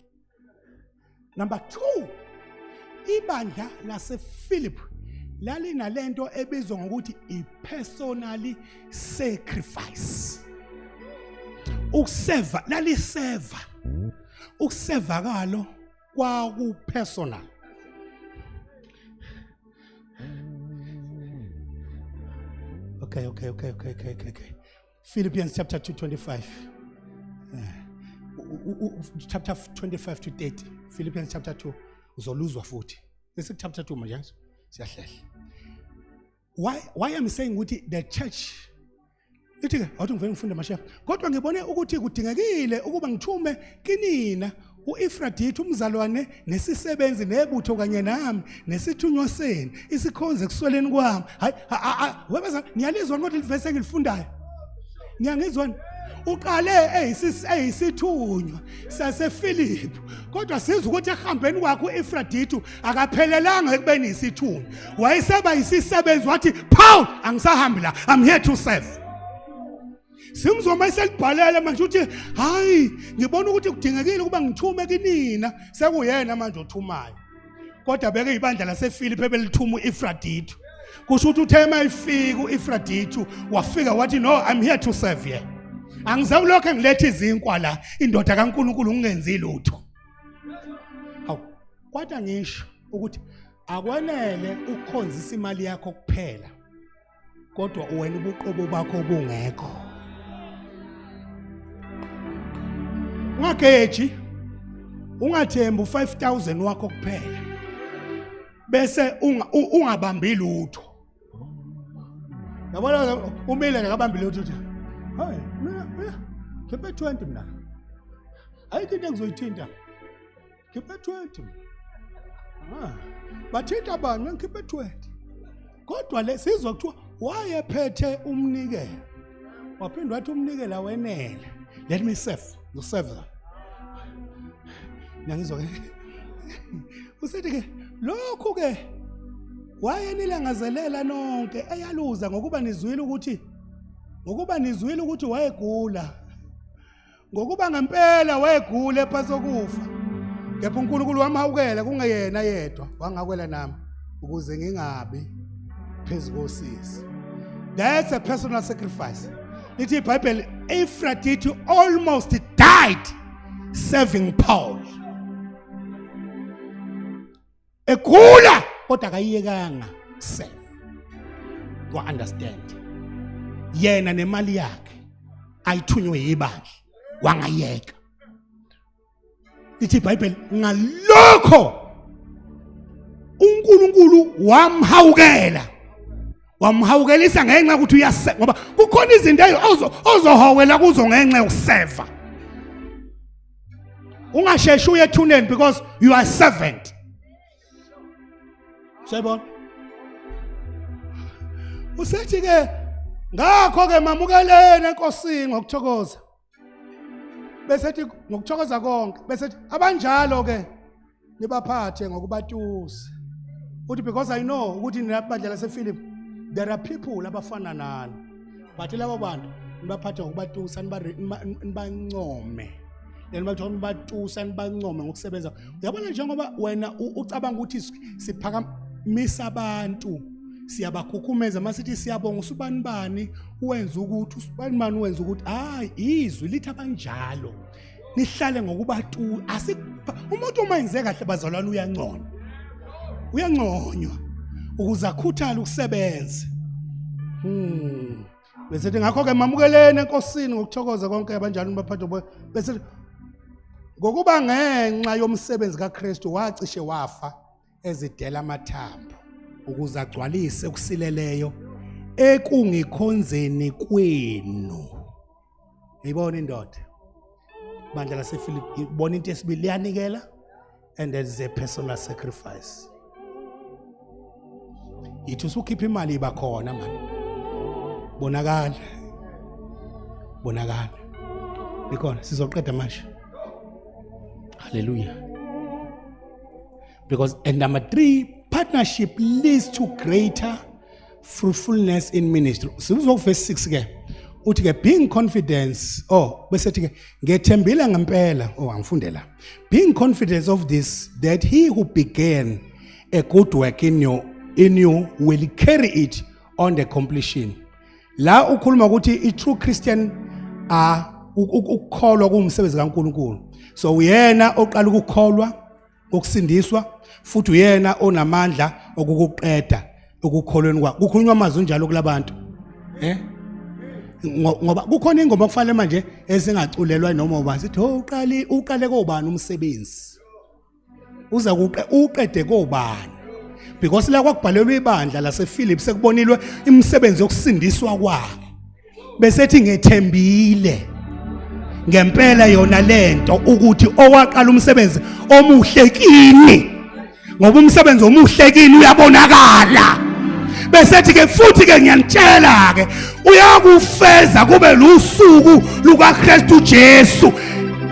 Number 2. Ibandla lasePhilip lalinalento ebizwa ngokuthi i-personally sacrifice. Ukuseva laliseva. Ukuseva kalo kwaku personal okay okay okay okay okay okay okay Philippians chapter 2 25 chapter 25 to 30 Philippians chapter 2 uzoluzwa futhi bese chapter 2 manje siyahlehla why I'm saying ukuthi the church ithi ke awuthi ngivele ngifunde mashefa kodwa ngibone ukuthi kudingekile ukuba ngithume kinina uEfradithu umzalwane nesisebenzi nebutho kanye nami nesithunywa senu isikhonze ekusweleni kwami hayi webeza niyalizwa kodwa livese engilifundayo niyangizwa uqale eyisithunywa saseFilipi kodwa sizwa ukuthi ekuhambeni kwakhe uEfradithu akaphelelanga ekubeni isithunywa wayeseba isisebenzi wathi Paul angisahambi la I'm here to serve simzwa uma eselibhalele manje uthi hayi ngibona ukuthi kudingekile ukuba ngithume kinina sekuyena manje othumayo kodwa beke ibandla laseFilipi ebelithuma uEfradithu kusho ukuthi uthe uma ifika uEfradithu wafika wathi no I'm here to serve you angizawulokho ngiletha izinkwa la indoda kaNkuluNkulu ngingenzi lutho hawu kodwa ngisho ukuthi akwanele ukukhonzisa imali yakho kuphela kodwa wena ubuqobo bakho bungekho ungageji ungathembi u5000 wakho kuphela bese ungabambi lutho Yabona umile nje akabambi lutho uthi hayi mina mina khiphe 20 mina. Ayikho into engizoyithinta. Khiphe 20 mina. Ah, bathinta bani ngikhiphe 20. Kodwa le sizwa kuthiwa wayephethe umnikelo. Waphinde wathi umnikelo awenele. Let me serve. You serve them. Niyangizwa ke? Usethi ke lokhu ke wayenilangazelela nonke eyaluza ngokuba nizwile ukuthi ngokuba nizwile ukuthi wayegula ngokuba ngempela wayegula ephasokufa kepha uNkulunkulu wamhawukela kungeyena yedwa wangawela nami ukuze ngingabi phezu kosizi. That's a personal sacrifice. Lithi iBhayibheli Aphrodite almost died serving Paul. Egula kodwa akayiyekanga serve. Go understand. Yena nemali yakhe ayithunywe yibandla wangayeka. Lithi iBhayibheli ngalokho uNkulunkulu wamhawukela wamhawukelisa ngenxa yokuthi uyase ngoba kukhona izinto ozohowela kuzo ngenxa yokuseva. Ungasheshi uye ethuneni because you are servant. Siyabona usethi ke ngakho ke mamukeleni enkosini ngokuthokoza bese ethi ngokuthokoza konke bese ethi abanjalo ke nibaphathe ngokubatusa uthi because I know ukuthi nina bandla lasePhilip there are people abafana nani but labo bantu nibaphathe ngokubatusa nibancome then bathiwa nibatusa nibancome ngokusebenza. Uyabona njengoba wena ucabanga ukuthi siphakamisa abantu siyabakhukhumeza masithi siyabonga usubani bani wenza ukuthi usubani bani wenza ukuthi hayi izwi lithi abanjalo nihlale ngokubatu asi umuntu uma enze kahle bazalwane uyanconywa uyanconywa ukuze akhuthale ukusebenza. Bese ngakho ke mamukeleni enkosini ngokuthokoza konke abanjalo nibaphathe bese ngokuba ngenxa yomsebenzi kaKristu wacishe wafa ezidela amathambo ukuze agcwalise okusileleyo ekungikhonzeni kwenu. Yibona indoda bandla laseFilipi ibona into esibili liyanikela and there is a personal sacrifice. Yithi usukhipha imali iba khona mani bonakala bonakala ikhona sizoqeda manje. Hallelujah. Because and number 3, partnership leads to greater fruitfulness in ministry. Sibuzo verse 6 ke uthi ke being confidence oh bese thi ke ngethembile ngempela oh angifundela being confident of this that he who began a good work in you will carry it on the completion. La ukhuluma ukuthi i true Christian are ukukholwa kuwumsebenzi kaNkuluNkulu. So uyena oqala ukukholwa ukusindiswa futhi uyena onamandla okukuqeda ukukholweni kwakho. Kukhulunywa amazwi njalo kulabantu eh ngoba kukhona ingoma okufanele manje esingaculelwa noma ubani sithi oh uqale uqale kobani umsebenzi uza uqede kobani because la kwakubhalelwa ibandla lasePhilip sekubonilwe imisebenzi yokusindiswa kwakhe besethi ngethembile ngempela yona lento ukuthi owaqala umsebenzi omuhle kini ngoba umsebenzi omuhle kini uyabonakala besethi ke futhi ke ngiyanitshela ke uyakufeza kube lusuku lukaKristu Jesu.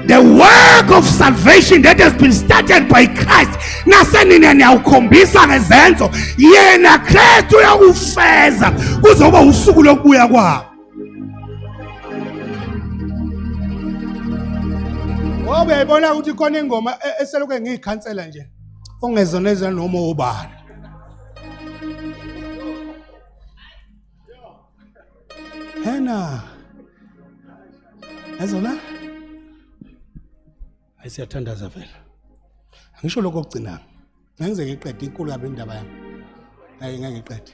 The work of salvation that has been started by Christ nasenina niyawukhombisa ngezenzo yena Kristu uyakufeza kuzoba usuku lokubuya kwakhe. Ngoba uyayibona ukuthi khona ingoma eselokhu ngiyikhansela nje ongezona ezona noma ubani. Hena. Ezona? Hayi siyathandaza vele. Angisho lokho okugcina. Ngize ngiqede inkulu kabi indaba yami. Hayi ngeke ngiqede.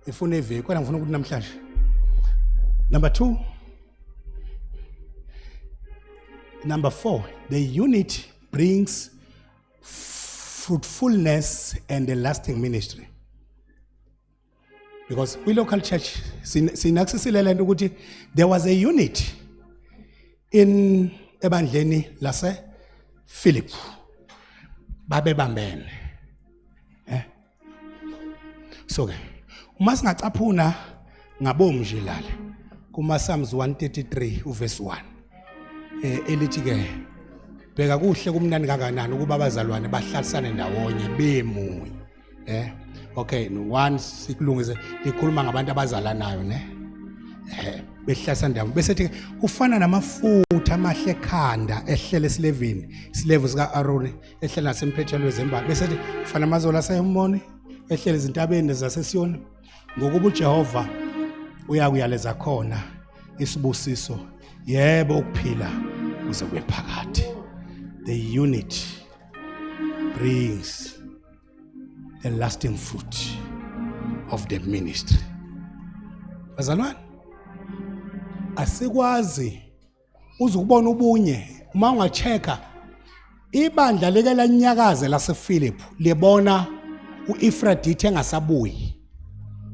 Ifuna iviki kodwa ngifuna ukuthi namhlanje. Number 2. Number 4, the unit brings fruitfulness and a lasting ministry. Because kwi local church sinakusisile lento ukuthi there was a unit in ebandleni lase Philip babebambene eh so ke uma singacaphuna ngabomu nje lala kuma Psalms 133 uverse 1 eh elithi ke bheka kuhle kumnandi kangakanani ukuba abazalwane bahlalisane ndawonye bemunye eh okay one sikulungise likhuluma ngabantu abazalanayo ne eh behlasa ndawo bese thi kufana namafutha amahle ekhanda ehlele esilevini silevu sika Aaron ehlele nasemphethelweni wezembali bese thi kufana amazolo aseHermoni ehlele ezintabeni zaseSiyoni ngokuba uJehova uyakuyaleza khona isibusiso yebo ukuphila kuze kube phakathi the unit brings the lasting fruit of the ministry bazalwane asikwazi uze ukubona ubunye uma ungachecka ibandla leke lanyakaze lasePhilip libona uEphrodite engasabuyi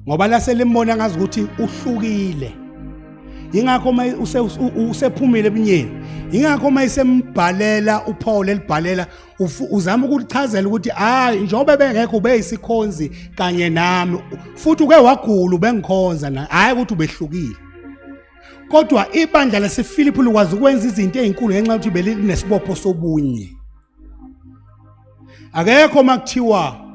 ngoba laselimbona ngazi ukuthi uhlukile ingakho uma usephumile ebunyeni ingakho uma isembhalela uPaul elibhalela uzama ukulichazela ukuthi hayi njengoba bengekho ubeyisikhonzi kanye nami futhi uke wagula ubengikhonza na hayi ukuthi ubehlukile kodwa ibandla laseFilipi likwazi ukwenza izinto ezinkulu ngenxa yokuthi belinesibopho sobunye akekho makuthiwa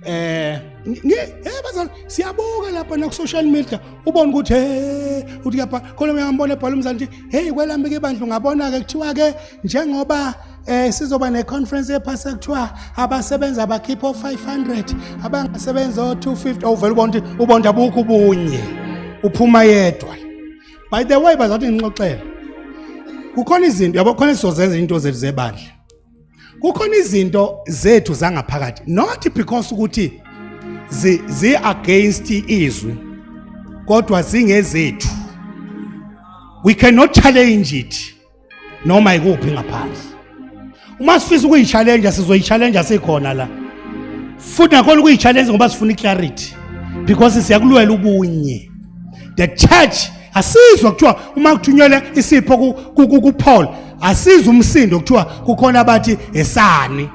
eh eh bazali siyabuka lapha na ku social media ubona ukuthi hey uthi lapha khona uyambona ebhala umzali uthi hey kwelami ke ibandla ungabona ke kuthiwa ke njengoba eh sizoba ne conference ephase kuthiwa abasebenza abakhipha o500 abangasebenza o250 awuvela ubona ukuthi ubona abukho ubunye uphuma yedwa by the way bazathi ngixoxele kukhona izinto yabo khona sizozenza into zethu zebandla kukhona izinto zethu zangaphakathi not because ukuthi zi, zi against izwi kodwa zingezethu we cannot challenge it noma ikuphi ngaphandle uma sifisa ukuyi-challenge sizoyi-challenge sikhona la futhi nakhona ukuyi-challenge ngoba sifuna i-clarity because siyakulwela ubunye the church asizwa kuthiwa uma kuthunyelwe isipho kuPaul asizwa umsindo kuthiwa kukhona abathi esani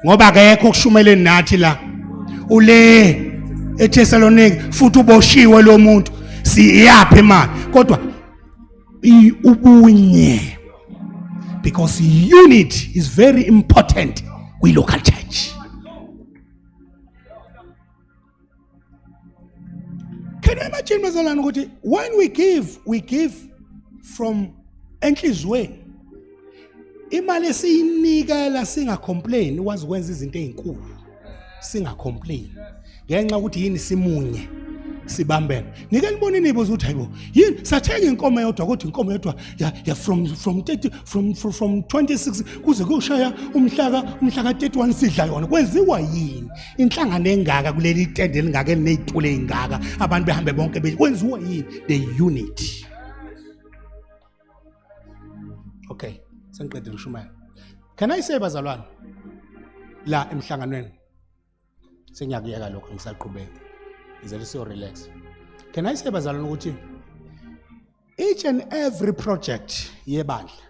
ngoba akekho okushumeleni nathi la ule eThessaloniki futhi uboshiwe lo muntu siyaphi imali kodwa ubunye because unity is very important kwi local church Can you imagine bazalwane ukuthi when we give we give from enhlizweni imali esiyinikela singacomplain ukwazi ukwenza izinto ezinkulu singacomplain ngenxa ukuthi yini simunye sibambene nike nibone nibuza ukuthi hayibo yini sathenga inkomo eyodwa kodwa inkomo eyodwa ya, ya from from 30 from from, from 26 kuze kuyoshaya umhlaka umhlaka 31 sidla yona kwenziwa yini inhlangano engaka kuleli tende elingaka elinezitulo ezingaka abantu behambe bonke kwenziwa yini the unit okay sengiqedile ukushumayela can i say bazalwane la emhlanganweni sengiyakuyeka lokho ngisaqhubeka ngizele siyo relax can i say bazalwane ukuthi each and every project yebandla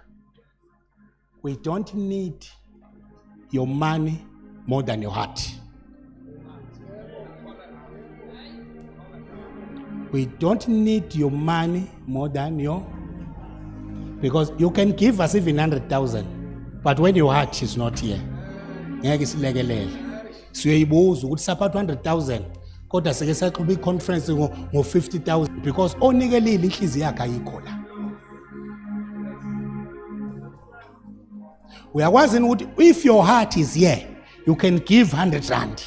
we don't need your money more than your heart we don't need your money more than your because you can give us even 100,000 but when your heart is not here ngeke silekelele siyoyibuza ukuthi saphatha 100,000 kodwa sike saxuba i-conference ngo-50,000 because onikelile inhliziyo yakhe ayikho la uyakwazi ukuthi if your heart is here you can give 100 rand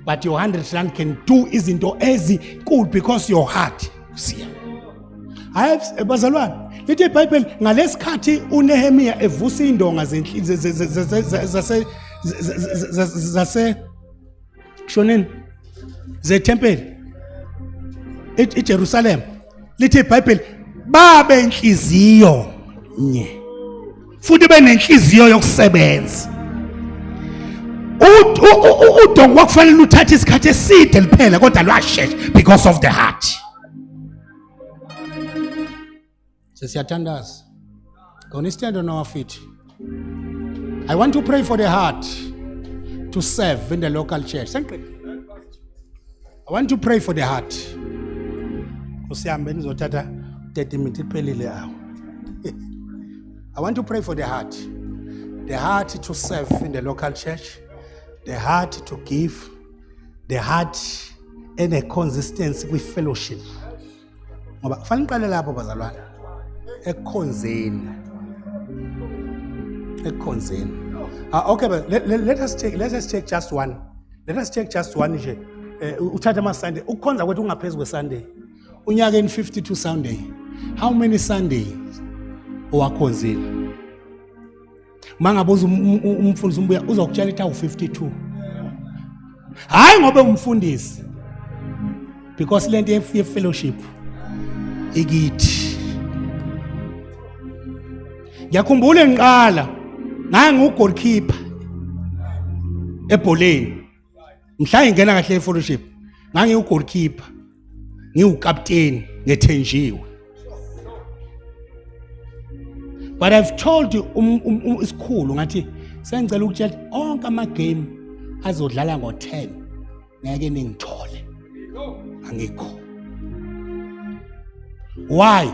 but your 100 rand can do izinto ezinkulu because your heart is here hayi bazalwane lithi ibhayibheli ngalesikhathi unehemiya evusa indonga zase zase shoneni zethempeli iJerusalem lithi iBhayibheli babe inhliziyo nye futhi benenhliziyo yokusebenza. Udongo kwakufanele luthathe isikhathi eside liphela kodwa lwashesha because of the heart. Sesiyathandaza. Gonna stand on our feet. I want to pray for the heart to serve in the local church. I want to pray for the heart. Nkosi yami benizothatha 30 minutes iphelile awu. I want to pray for the heart. The heart to serve in the local church, the heart to give, the heart and a consistency with fellowship. Ngoba kufanele niqale lapho bazalwane. Ekukhonzeni. Ekukhonzeni. Okay, but let us take just one. Let us take just one nje. Eh, uthathe ama Sunday. Ukukhonza kwethu kungaphezulu kwe Sunday. Unyakeni 52 Sunday. How many Sundays owakhonzile? Mangabuza umfundisi umbuya uzokutshela ukuthi awu 52. Hayi ngoba umfundisi. Because lento ye fellowship ikithi. Ngiyakhumbula ngiqala ngangiwu goalkeeper ebholeni. Mhla ngingena kahle e-fellowship ngangiwu-goalkeeper ngiwukapteni ngethenjiwe. But I've told you isikhulu ngathi sengicela ukutshela onke ama game azodlala ngo-10 ngeke ningithole angikho. Why?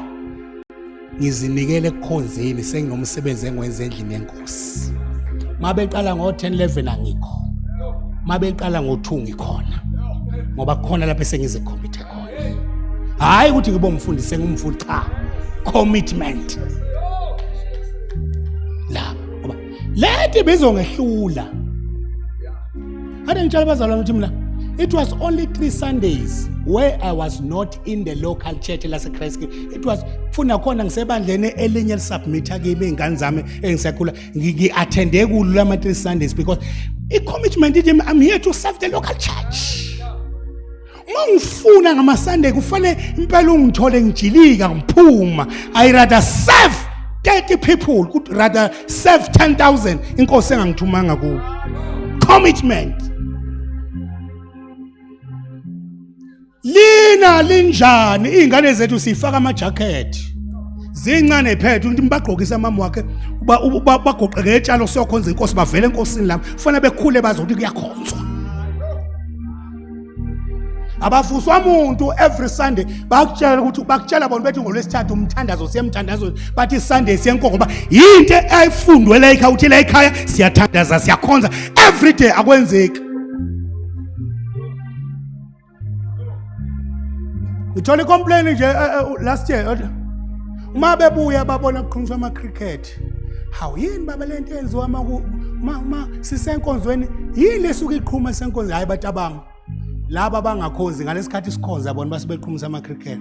Ngizinikele ekukhonzeni senginomsebenzi engiwenza endlini yenkosi. Mabeqala ngo-10 11 angikho, mabeqala ngo-2 ngikhona, ngoba kukhona lapho esengizikhomithe khona. Hhayi ukuthi ngibe umfundisi sengumfundi, cha, commitment la, ngoba lento ibizongehlula. Ade ngitshela abazalwane ukuthi mina it was only 3 Sundays where I was not in the local church lase Christ. It was funa khona ngisebandleni elinye elisubmitha kimi izingane zami engisakhula ngi-attende kulo lama 3 Sundays because i-commitment ithi I'm here to serve the local church. Uma ngifuna ngama Sunday kufanele impela ungithole ngijilika ngiphuma. I rather serve 30 people could rather serve 10,000 inkosi engangithumanga kuwo. Commitment. Lina linjani izingane zethu sifaka ama jacket. Zincane phethu ukuthi mbagqokisa mama wakhe bagoqeke etshalo siyokhonza inkosi bavele enkosini lapho. Kufanele bekhule bazi ukuthi kuyakhonzwa. Abafuswa umuntu every Sunday bakutshela ukuthi bakutshela bona bethi ngolwesithathu umthandazo siyemthandazweni bathi Sunday siyenkonzo ngoba yinto ayifundwe la ekhaya uthi la ekhaya siyathandaza siyakhonza every day akwenzeki. Ngithola icomplaint nje last year uma bebuya babona kuqhunyiswa ama cricket. Hawu yini baba lento yenziwa ma sisenkonzweni yini lesuke iqhuma esenkonzweni? Hayi batabami laba bangakhonzi ngalesikhathi sikhonza bona base beqhumisa ama cricket.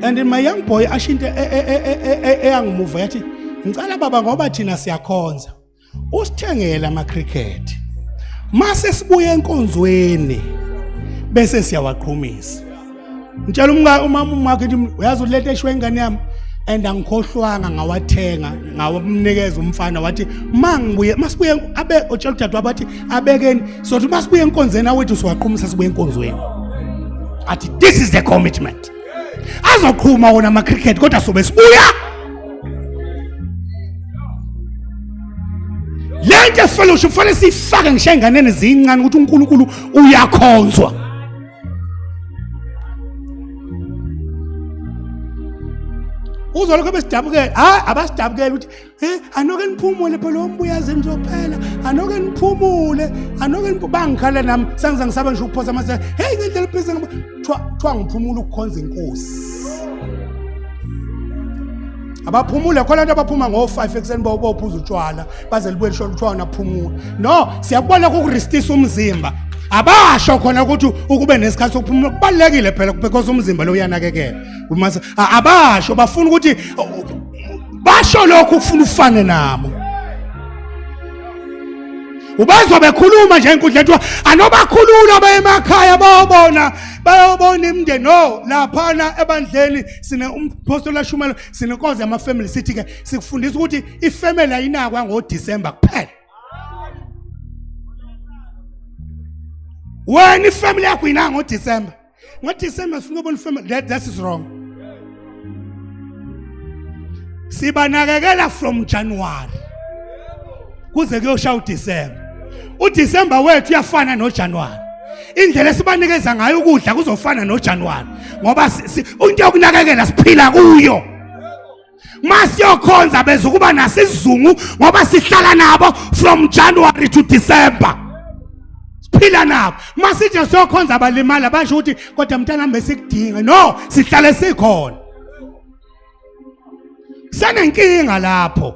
And my young boy asho into eyangimuva yathi ngicela baba ngoba thina siyakhonza usithengele ama cricket mase sibuye enkonzweni bese siyawaqhumisa. Ngitshela umka umama umakhe ukuthi uyazi ulethe eshiwe ingane yami and angikhohlwanga ngawathenga ngawamnikeza umfana wathi mangibuye masibuye abe otshela udadewabo athi abekeni sothi masibuye enkonzweni awethu siwaqhumisa sibuye enkonzweni. Athi this is the commitment. Azoqhuma wona ama cricket kodwa sobe sibuya. Lento fellowship kufanele siyifake ngisho enganeni zincane ukuthi uNkulunkulu uyakhonzwa. Uzwa lokho besidabukela, hayi abasidabukela ukuthi eh anoke niphumule phela umbuyazi nizophela, anoke niphumule, anoke bangikhala nami sengize ngisaba ngisho ukuphosa amase. Hey ngendlela busy ngoba kuthiwa ngiphumula ukukhonza inkosi. Abaphumule khona abantu abaphuma ngo-5 ekuseni bophuza utshwala baze libuye lishona utshwala naphumula. No, siyakubona kukurestisa umzimba. Abasho khona ukuthi ukube nesikhathi sokuphumula kubalekile phela because umzimba lo uyanakekela. Abasho bafuna ukuthi basho lokhu ufuna ufane nabo. Ubezwa bekhuluma nje enkundleni kuthiwa anobakhulula baye emakhaya bayobona bayobona imindeni. No, laphana ebandleni sine umpostoli ashumela sinenkonzo yama family sithi ke sikufundisa ukuthi ifamily ayinakwa ngoDecember kuphela. Wena ifamily yakho yina ngoDecember. NgoDecember sifuna ukubona ifamily that is wrong. Sibanakekela from January kuze kuyoshaya uDecember. UDecember wethu uyafana noJanuary. Indlela esibanikeza ngayo ukudla kuzofana noJanuary ngoba into yokunakekela siphila kuyo. Masiyokhonza bezukuba nasizungu ngoba sihlala nabo from January to December. Siphila nabo. Masije siyokhonza abalimala basho ukuthi kodwa mntanami besikudinga. No, sihlale sikhona. Senenkinga lapho.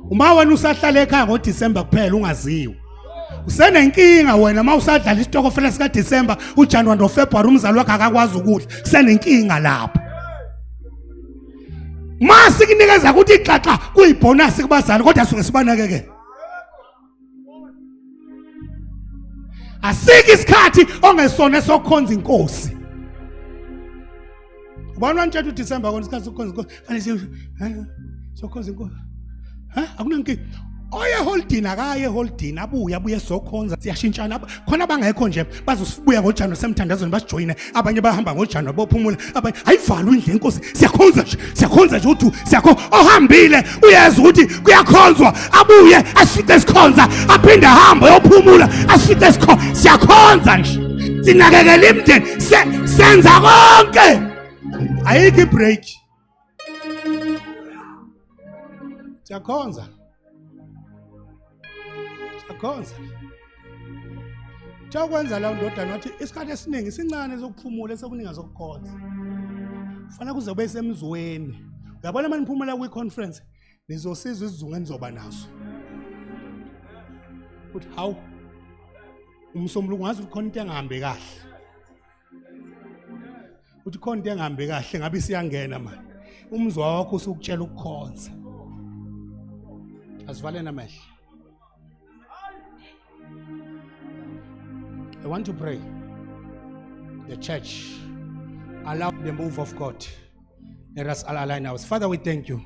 Uma wena usahlala ekhaya ngoDecember kuphela ungaziwa. Usenenkinga wena uma usadlala isitokofela sikaDecember, uJanuary noFebruary umzali wakho akakwazi ukudla. Kusenenkinga lapho. Masikunikeza ukuthi ixaxa kuyibonus kubazali kodwa suke sibanakekele. Asike isikhathi ongesona esokhonza inkosi. Ubani wanitshela uDecember kona isikhathi sokukhonza inkosi? Fanele sokhonza inkosi. Ha? Akunankinga. Oye eholidini akaye eholidini abuye abuye sokhonza siyashintshana khona abangekho nje bazosibuya ngoJanuary semthandazweni basijoyine abanye bahamba ngoJanuary bophumula abanye ayivalwe indlu yenkosi siyakhonza nje siyakhonza nje uthi siyakho ohambile uyezwa ukuthi kuyakhonzwa abuye asifice sikhonza aphinde ahambe yophumula asifice sikhonza siyakhonza nje sinakekela imndeni senza konke ayikho ibreak siyakhonza siyakhonza Kuthiwa la ndodana wathi isikhathi esiningi sincane sokuphumula esekuningi sokukhonza. Kufanele kuze kube semzweni. Uyabona uma niphumula kwi-conference nizosizwa isizungu enizoba naso. Uthi hawu umsombuluko ngazi ukuthi khona into engahambi kahle. Uthi khona into engahambi kahle ngabe isiyangena manje. Umzwa wakho usukutshela ukukhonza. Asivaleni amehlo. I want to pray. The church, allow the move of God. Let us all align ourselves. Father, we thank you.